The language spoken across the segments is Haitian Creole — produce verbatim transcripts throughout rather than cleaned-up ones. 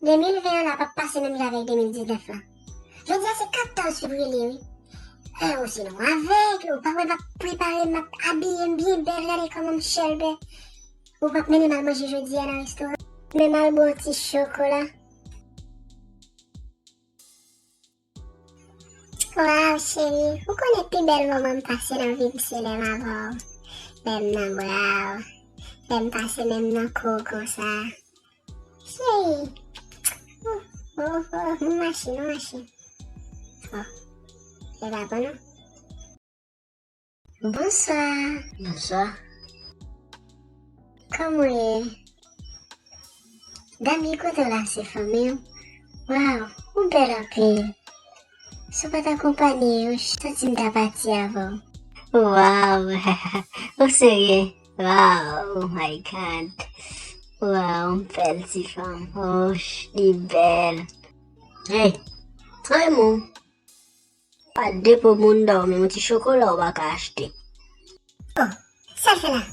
de mil ven an la p ap pase menm jan avèk de mil diznèf la. Jodi a se katòz fevriye, wi. Ah, osinon avèg, ou pa wè m ap prepare, m ap abiye m byen bèl, gade kòman m chèlbè. Ou p ap mennen m al manje jodi a nan restoran? Men m al bwè yon ti chokola. Waw, cheri, ou konnen pi bèl moman m pase nan vi m se lè m avè w. Lè m nan bra w, lè m pase men m nan kou w konsa. Cheri, oh, oh, oh, nou mache, nou mache. Oh, se pa bon non. Bonswa. Bonswa. Kòman w ye? Dam ki kote w la se fanmi w? Waw, ou bèl anpil. Si w pa t akonpanye yo, santi m ta pati avè w. Waw, ou serye? Waw, oh my God. Waw, yon bèl ti fanm. Oh, li bèl. Hey, trè mou. Pa depo moun dan w, menm yon ti chokola ou pa ka achte. Oh, sa l fè la?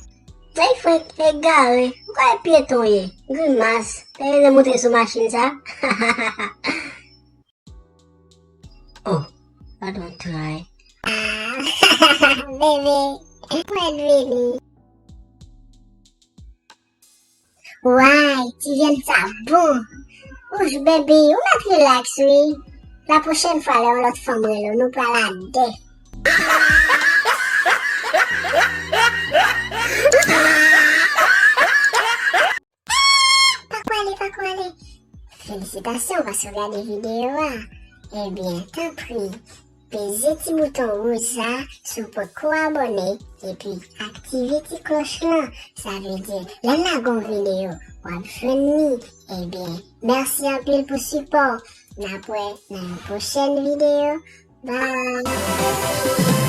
Ey, frèk, egare, ou kwè pyeton w ye? Grimas, te rele monte sou machin sa? Oh, padon, tray. Ah, bebe, mwen vini. Way, ti vyann sa bon. Ouch, baby, ou mèt rilaks, wi. La pwochèn fwa, lè yon lòt fanm rele w, nou pral a de. Pa kwale, pa kwale. Felisitasyon paske w gade videyo a. Ebyen, tanpri, peze ti bouton wouj sa si w potko abòne, epi aktive ti klòch lan. Sa vle di, lè n lage yon videyo, w ap jwenn li. Ebyen, mèsi anpil pou sipò w. N ap wè nan yon pwochèn videyo. Bye!